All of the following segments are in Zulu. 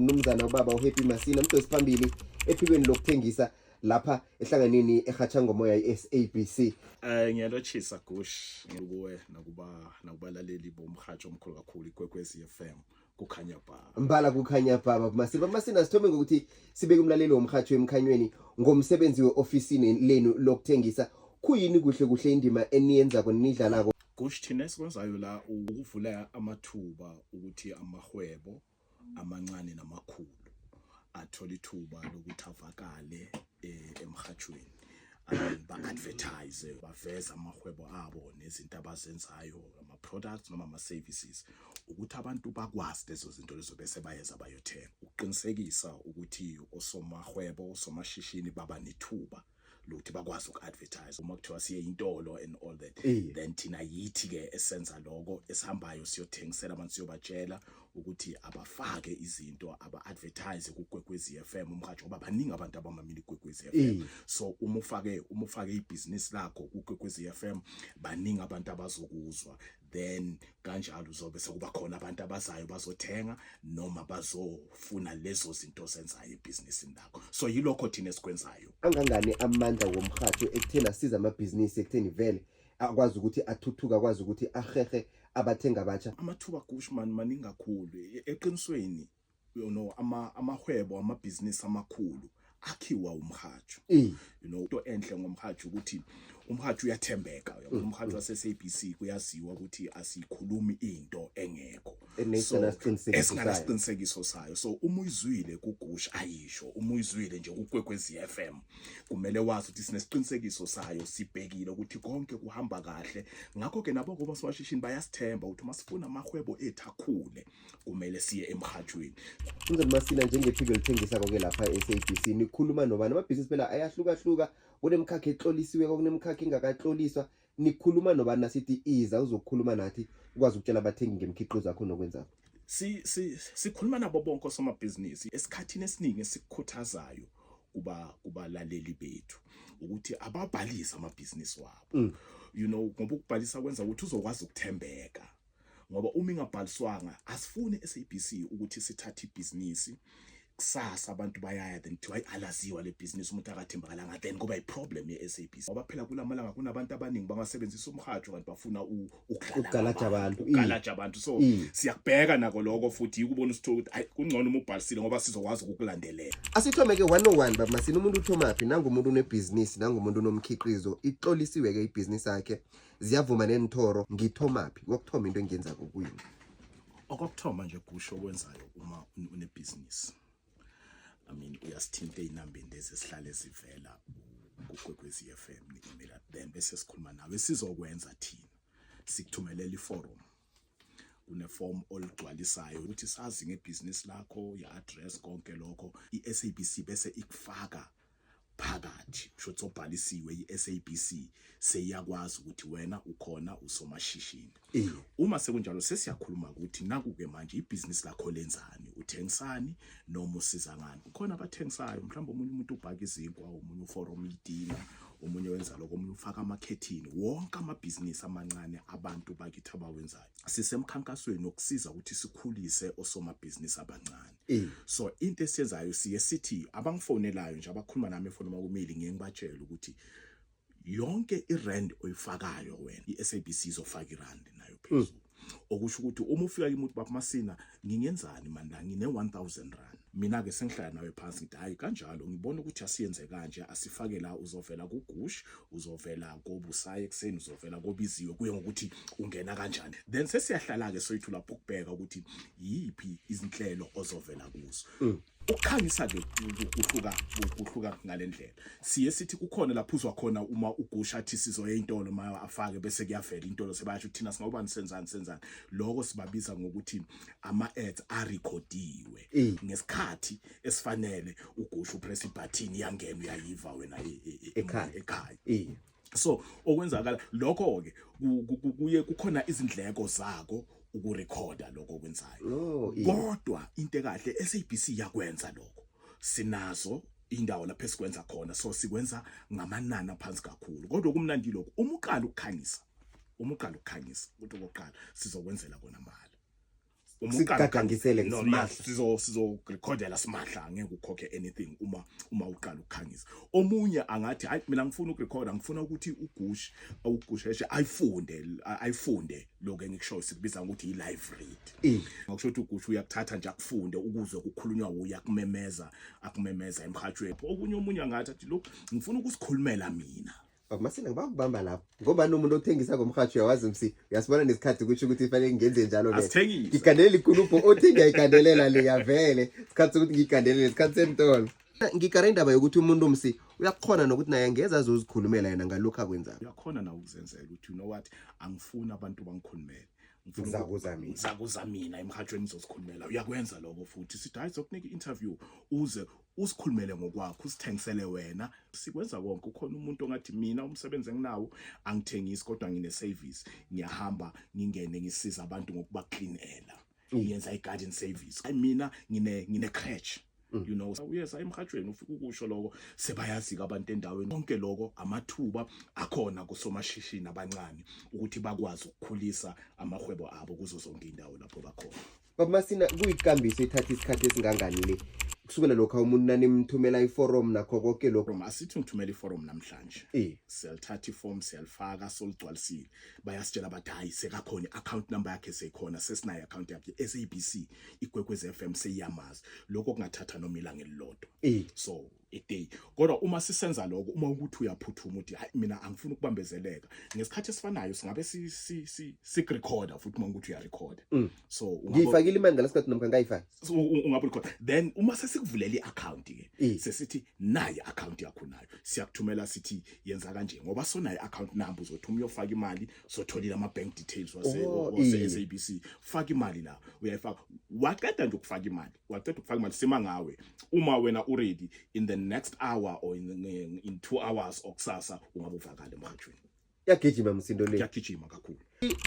Mnumzana ubaba uHappy Masina, mdosi phambili ephikweni lokuthengisa lapha ehlanganweni ehatsha ngomoya i-SABC. Ngiyalotshisa Gush, ngikuwe nakuba nakubalaleli bomhatsho omkhulu kakhulu iKwekwezi FM, kukhanya bha. Mbala kukhanya bha, baba Masina. Baba Masina, sithome ngokuthi sibeke umlaleli womhatsho emkhanyweni ngomsebenzi we-ofisini lenu lokuthengisa. Khuyini kuhle kuhle indima eniyenzako nidlalako? Gush, thina esikwenzayo la ukuvula amathuba ukuthi amahwebo amancane namakhulu athola ithuba lokuthi avakale emhathweni, ba-advertise, baveze amahwebo abo nezinto abazenzayo, ama-products noma ama-services, ukuthi abantu bakwazi lezo zinto lezo bese bayeza bayothenga, ukuqinisekisa ukuthi osomahwebo, osomashishini baba nethuba lokuthi bakwazi uku-advertise uma kuthiwa siye intolo and all that. Then thina yithi ke esenza lokho, esihambayo siyothengisela abantu, siyobatshela ukuthi abafake izinto, aba-advertise kuKwekwezi FM, umhajo, ngoba baningi abantu abamamela iKwekwezi FM. So uma ufake ibhizinisi lakho kuKwekwezi FM, baningi abantu abazokuzwa. Then kanjalo uzobe sekuba khona abantu abazayo bazothenga noma bazofuna lezo zinto ozenzayo ebhizinisini lakho. So yilokho thina esikwenzayo. Angangani amandla womrhatjho ekutheni asiza amabhizinisi ekutheni vele akwazi ukuthi athuthuke, akwazi ukuthi ahehe abathengi abatsha? Amathuba, Gushman, maningi kakhulu. Eqinisweni, ama amahwebo, amabhizinisi amakhulu akhiwa umhajo. Into enhle ngomhajo ukuthi umhajo uyathembeka, uyabona? Umhajo wase-SABC kuyaziwa ukuthi asikhulumi into engekho. Esingenasiqinisekiso sayo. Esinganasiqinisekiso sayo. So uma uyizwile kuGush ayisho, uma uyizwile nje kuKwekwezi FM, kumele wazi ukuthi sinesiqinisekiso sayo, sibhekile ukuthi konke kuhamba kahle. Ngakho ke nabo ngoba somashishini bayasithemba ukuthi uma sifuna amahwebo ethu akhule, kumele siye emhathweni. Mnumzane Masina, njengephiko elithengisa-ke lapha e-SABC, nikhuluma nobani? Amabhizinisi phela ayahlukahluka, kunemkhakha etlolisiweko, kunemkhakha engakatloliswa. Nikhuluma nobani nasithi iza uzokukhuluma nathi, ukwazi ukutshela abathengi ngemikhiqizo yakho nokwenzako? si si sikhuluma nabo bonke osomabhizinisi. Esikhathini esiningi esikukhuthazayo kuba kubalaleli bethu ukuthi ababhalise amabhizinisi wabo, ngoba ukubhalisa kwenza ukuthi uzokwazi ukuthembeka, ngoba uma ingabhaliswanga, asifuni SABC ukuthi sithathe ibhizinisi, kusasa abantu bayaya, then kuthiwa alaziwa le business, umuntu akathembakalanga, then kuba i-problem ye-SABC, ngoba phela kulamalanga kunabantu abaningi bangasebenzisa umhajo kanti bafuna ukudlala Ukugalaja abantu. Ukugalaja abantu. So siyakubheka nako lokho futhi, ukubona usithola ukuthi ayi, kungcono uma ubhalisile ngoba sizokwazi ukukulandelela. Asithome-ke 101, baba Masina. Umuntu uthomaphi nangumuntu unebhizinisi, nangumuntu unomkhiqizo, itlolisiwe-ke ibhizinisi yakhe, ziyavuma nenithoro, ngithomaphi? Kokuthoma into engiyenzako kuyini? Okokuthoma nje kusho okwenzayo uma unebhizinisi, I mean, uyasithinta ey'nambeni lezi esihlale zivela kuKwekwezi FM, ni-email, then bese sikhuluma nawe. Sizokwenza thina sikuthumelela iforum, kuneform oligcwalisayo ukuthi sazi ngebhizinisi lakho, i-address, konke lokho. I-SABC bese ikufaka phakathi, kusho ukuthi obhalisiwe, i-SABC seyiyakwazi ukuthi wena ukhona usomashishini. Uma sekunjalo, sesiyakhuluma ukuthi naku-ke manje ibhizinisi lakho lenzani, uthengisani noma usiza ngani. Kukhona abathengisayo, mhlawumbe omunye umuntu ubhaka izinkwa, omunye uforoma itina, omunye wenza lokho, omunye ufaka amakhethini. Wonke amabhizinisi amancane abantu bakithi abawenzayo, sisemkhankasweni wokusiza ukuthi sikhulise osomabhizinisi abancane. So into esiyenzayo, siye sithi abangifonelayo nje, abakhuluma nami efoni, uma kumile, ngiye ngibatshele ukuthi yonke irand oyifakayo wena, i-SABC izofaka irand nayo phezulu. Okusho ukuthi uma ufika kimi uthi, "Baba Masina, ngingenzani mani la, ngine 1000 rand," mina ke sengihlala nawe phansi, ngithi, "Hayi, kanjalo ngibona ukuthi asiyenze kanje, asifake la, uzovela kuGush, uzovela kobusayi ekuseni, uzovela kobiziwe, kuye ngokuthi ungena kanjani." Then sesiyahlala ke soyithu lapho ukubheka ukuthi yiphi izinhlelo ozovela kuzo. Ukukhangisa ke kuhluka ngalendlela. Siye sithi kukhona lapho uzwa khona uma uGusha athi sizoya intolo, ma afake bese kuyavela intolo, sebayasho thina singawubani, senzani, senzani. Lokho sibabiza ngokuthi ama ads arekhodiwe. Ngesikhathi esifanele uGusha upress ibutton, iyangena, uyayiva wena Ekhaya. Ekhaya. So okwenzakala lokho ke, kuye kukhona izindleko zako ukurekhoda lokho okwenzayo. Kodwa into ekahle, SABC yakwenza lokho, sinazo indawo lapho esikwenza khona, so sikwenza ngamanani aphansi kakhulu. Kodwa kumnandi lokho, uma uqala ukukhangisa, ukuthi okokuqala sizokwenzela kona mali. Uma uqala Sikugadangisele No, simahla. yes, sizokurekhodela simahla, angeke ukhokhe anything uma uqala ukukhangisa. Omunye angathi, hayi, mina ngifuna ukurekhoda, ngifuna ukuthi uGush uGusheshe ayifunde lokho engikushoyo, sikubiza ngokuthi i-live read. Ngokusho ukuthi uGush uyakuthatha nje akufunde ukuze kukhulunywa uye, akumemeza akumemeza emhathweni. Okunye, omunye angathi athi, look, ngifuna ukusikhulumela mina. Baba Masina, ngibakubamba lapho ngoba nomuntu othengisa ngomhatsho uyawazi msi, uyasibona nesikhathi kusho ukuthi fanele ngenze njalo vele. Asithengise. Ngigandelela ikulupho othi ngiyayigandelela leya vele, isikhathi sokuthi ngiyigandelele isikhathi sentolo. Ngikara indaba yokuthi umuntu msi uyakhona nokuthi naye angeze azozikhulumela yena ngalokhu akwenzako. Uyakhona nawe ukuzenzela ukuthi, you know what, angifuni abantu bangikhulumele. Ngifuna Ngizakuza mina. Ngizakuza mina emhathweni, ngizozikhulumela. Uyakwenza lokho futhi sithi, hayi, sokunika i-interview uze usikhulumele ngokwakho, usithengisele wena. Sikwenza konke. Ukhona umuntu ongathi, mina umsebenzi enginawo angithengisi, kodwa ngine service, ngiyahamba ngingene ngisiza abantu ngokubaklinela, ngiyenza i-garden service. Hayi, mina ngine crèche. Uyeza emhathweni, ufika ukusho lokho, sebayazi-ke abantu endaweni. Konke lokho amathuba akhona kusomashishini abancane ukuthi bakwazi ukukhulisa amahwebo abo kuzo zonke iy'ndawo lapho bakhona. Baba Masina, kuyikambiso ethatha isikhathi esingangani le kusukela lokhu umuntu nanimthumela iforum nakho konke lokho? Forum, asithi ngithumela iforum namhlanje. Siyalithatha iform, siyalifaka, soligcwalisile, bayasitshela bathi, hayi, sekakhona, i-account number yakhe seyikhona, sesinayo i-account yakhe, SABC, Ikwekwezi FM seyiyamazi. Lokho kungathatha noma ilanga elilodwa. So a day. Kodwa uma sisenza lokho, uma ukuthi uyaphuthuma uthi, hayi, mina angifuni ukubambezeleka, ngesikhathi esifanayo singabe si si si sikurecorda futhi uma ukuthi uyarecorda. So Ngiyifakile imali ngalesikhathi namkha ngayifaki? So, ungabe record, then uma sesikuvulela i-account ke, sesithi nayi i-account yakho nayo, siyakuthumela, sithi yenza kanje ngoba sonayo i-account number, uzothi uma uyofaka imali, sotholile ama-bank details wase wase SABC, faka imali la, uyayifaka. Waqeda nje ukufaka imali, waqeda ukufaka imali, sima ngawe. Uma wena uready, in the next hour or in 2 hours or kusasa, ungabe uvakala emhathweni. Iyagijima msindo le. Kuyagijima kakhulu.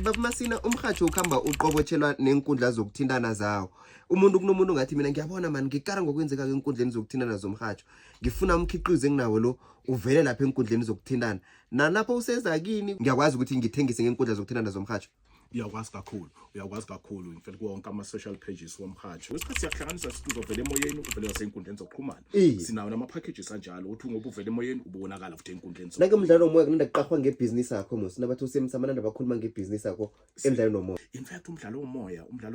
Baba Masina, umhatsho ukuhamba uqobotshelwa nenkundla zokuthintana zawo. Umuntu, kunomuntu ngathi, mina ngiyabona mani, ngikara ngokwenzeka enkundleni zokuthintana zomhatsho, ngifuna umkhiqizo enginawo lo uvele lapha enkundleni zokuthintana, nalapho useza kini, ngiyakwazi ukuthi ngithengise ngenkundla zokuthintana zomhatsho? Uyakwazi kakhulu, uyakwazi kakhulu. In fact, wonke ama-social pages womhatsho, kwesikhathi siyakuhlanganisa, sithi uzovela emoyeni, uvele wasey'nkundleni zokuxhumana. Sinawo nama-packages anjalo, ukuthi ngoba uvele emoyeni, ubonakala futhi ey'nkundleni. Nake umdlalo womoya kunanda kuqahwa ngebhizinisi yakho mos, nabathi usemsamananda bakhuluma ngebhizinisi yakho emdlalweni womoya. In fact, umdlalo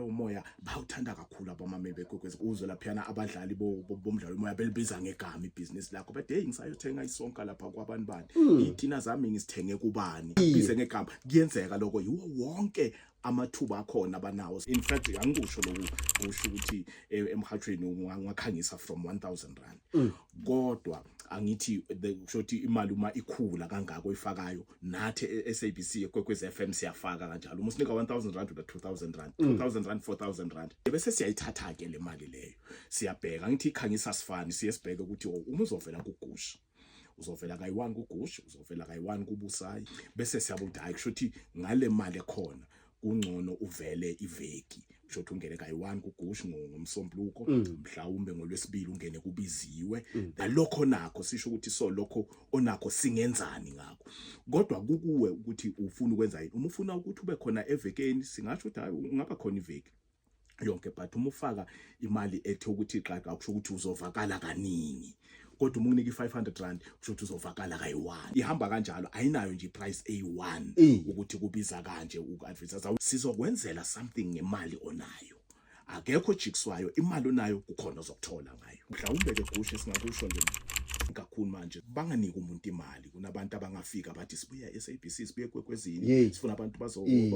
womoya bawuthanda kakhulu abamameli beKwekwezi. Uzwe laphiyana abadlali bomdlalo womoya belibiza ngegama ibhizinisi lakho, bathi, hey, ngisayothenga isonka lapha kwabani bani, iy'tina zami ngizithenge kubani, bize ngegama. Kuyenzeka lokho, yiwo wonke amathuba akhona abanawo. In fact, angikusho lokhu kusho ukuthi emhathweni ungakhangisa from R1000, kodwa angithi kusho ukuthi imali uma ikhula kangako oyifakayo, nathi e-SABC, eKwekwezi FM, siyafaka kanjalo. Uma usinika R1000, uda R2000, R2000, R4000, bese siyayithatha ke le mali leyo, siyabheka. Ngithi ikhangisa sifani, siye sibheke ukuthi, oh, uma uzovela kuGush, uzovela kayi-1 kuGush, uzovela kayi-1 kuBusayi, bese siyabuthi, hayi, kusho ukuthi ngale mali ekhona kungcono uvele iveki, kusho ukuthi ungene kayi-1 kuGush ngoMsombuluko, mhlawumbe ngoLwesibili ungene kubiziwe nalokho nakho, sisho ukuthi so lokho onakho singenzani ngakho. Kodwa kukuwe ukuthi ufuna ukwenza yini. Uma ufuna ukuthi ube khona evekeni, singasho ukuthi hayi, ungaba khona iveki yonke, but uma ufaka imali ethe ukuthi xaxa, kusho ukuthi uzovakala kaningi, kodwa uma unginika i-R500, kusho ukuthi uzovakala kayi-1. Ihamba kanjalo, ayinayo nje i-price eyi-1 ukuthi kubiza kanje uku-advertise. Sizokwenzela something ngemali onayo, akekho ojikiswayo. Imali onayo kukhona ozokuthola ngayo. Mhlawumbe-ke Gushe, singakusho nje kakhulu manje, banganiki umuntu imali. Kunabantu abangafika bathi, sibuya e-SABC, sibuye Kwekwezini, sifuna abantu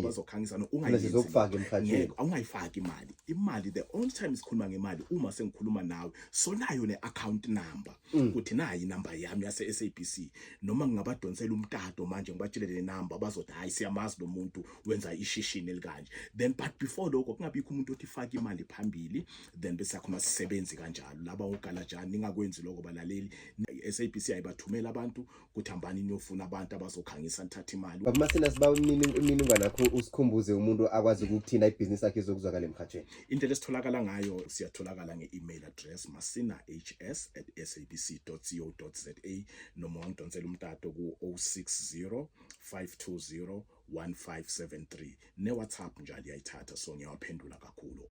bazokhangisa. No, Funa ungayenzi. sizokufaka emhathweni. Ngeke, awungayifaki imali. Imali, the only time sikhuluma ngemali, uma sengikhuluma nawe, sonayo ne-account number, ukuthi nayi inamba yami yase-SABC, noma ngingabadonsela umtato manje ngibatshele le number, bazothi, hayi, siyamazi lo muntu, wenza ishishini elikanje. Then but before lokho, kungabikho umuntu othi faka imali phambili, then bese yakhona sisebenzi kanjalo laba ogalajani. Ningakwenzi lokho, balaleli. I-SABC ayibathumela abantu ukuthi hambani niyofuna abantu abazokhangisa, nithathe imali. Baba Masina, siba imininingwane yakho, usikhumbuze, umuntu akwazi ukukuthinta, ibhizinisi yakhe izokuzwakala emhathweni. Indlela esitholakala ngayo, siyatholakala nge-email address masinahs@sabc.co.za, noma wangidonsela umtato ku-060 520 1573, ne-WhatsApp njalo iyayithatha, so ngiyawaphendula kakhulu.